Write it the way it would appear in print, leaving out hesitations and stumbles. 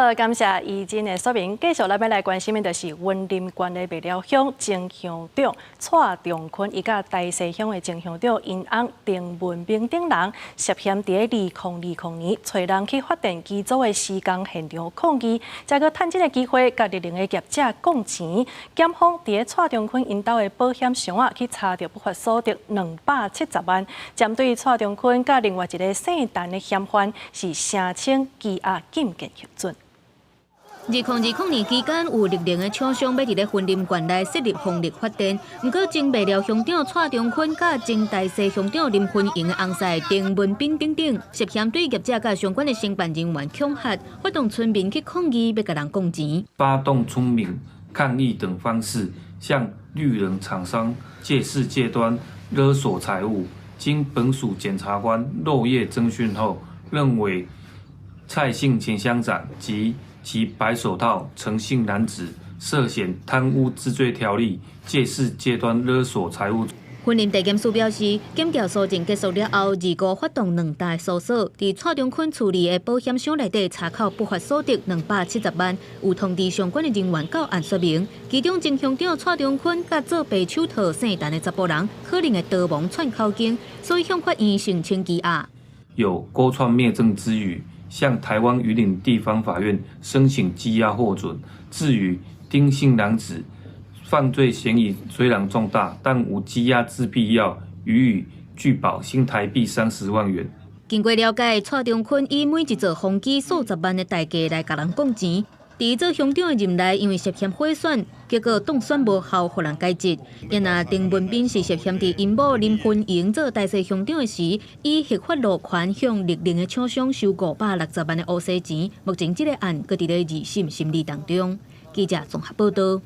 好，感謝怡真的說明。繼續咱欲來關心的就是雲林縣的麥寮鄉前鄉長蔡仲坤，伊佮大溪鄉的前鄉長𪜶翁丁文彬等人涉嫌佇2020年揣人去發電機組的施工現場抗議，再閣趁這个機會共綠能的業者講錢。檢方佇蔡仲坤𪜶兜的保險箱仔去查著不法所得270萬，針對蔡仲坤佮另外一个姓陳的嫌犯是聲請羈押禁見核准。2020年期間，有綠能的廠商欲佇咧雲林縣內設立風力發電，毋過前麥寮鄉長蔡仲坤佮前大溪鄉長林芬榮的翁婿丁文彬等等，涉嫌對業者佮相關的承辦人員恐嚇，發動村民去抗議，欲共人講錢。發動村民抗議等方式，向綠能廠商借勢借端勒索財物。經本署檢察官漏夜偵訊後，認為蔡姓前鄉長及其白手套陳姓男子涉嫌貪污治罪條例借勢借端勒索財物。雲林地檢署表示，檢調搜證結束了後，二五發動兩單搜索，佇蔡仲坤厝裡的保險箱內底查扣不法所得270萬，有通知相關的人員到案說明。其中，前鄉長蔡仲坤佮做白手套姓陳的查埔人，可能會逃亡竄口供，所以向法院申請羈押。有勾串滅證之虞，向台灣雲林地方法院申請羈押獲准。至於丁姓男子，犯罪嫌疑雖然重大，但無羈押之必要，予以具保新台幣30萬元。經過了解，蔡仲坤以每一座風機數十萬的代價來共人講錢。佇做鄉長的任內，因為涉嫌賄選，結果當選無效，予人解職。啊若丁文彬是涉嫌佇𪜶某林芬榮做大溪鄉長的時，以合法路權向綠能的廠商收560萬的烏紗錢。目前這个案閣佇咧二審審理當中。記者綜合報道。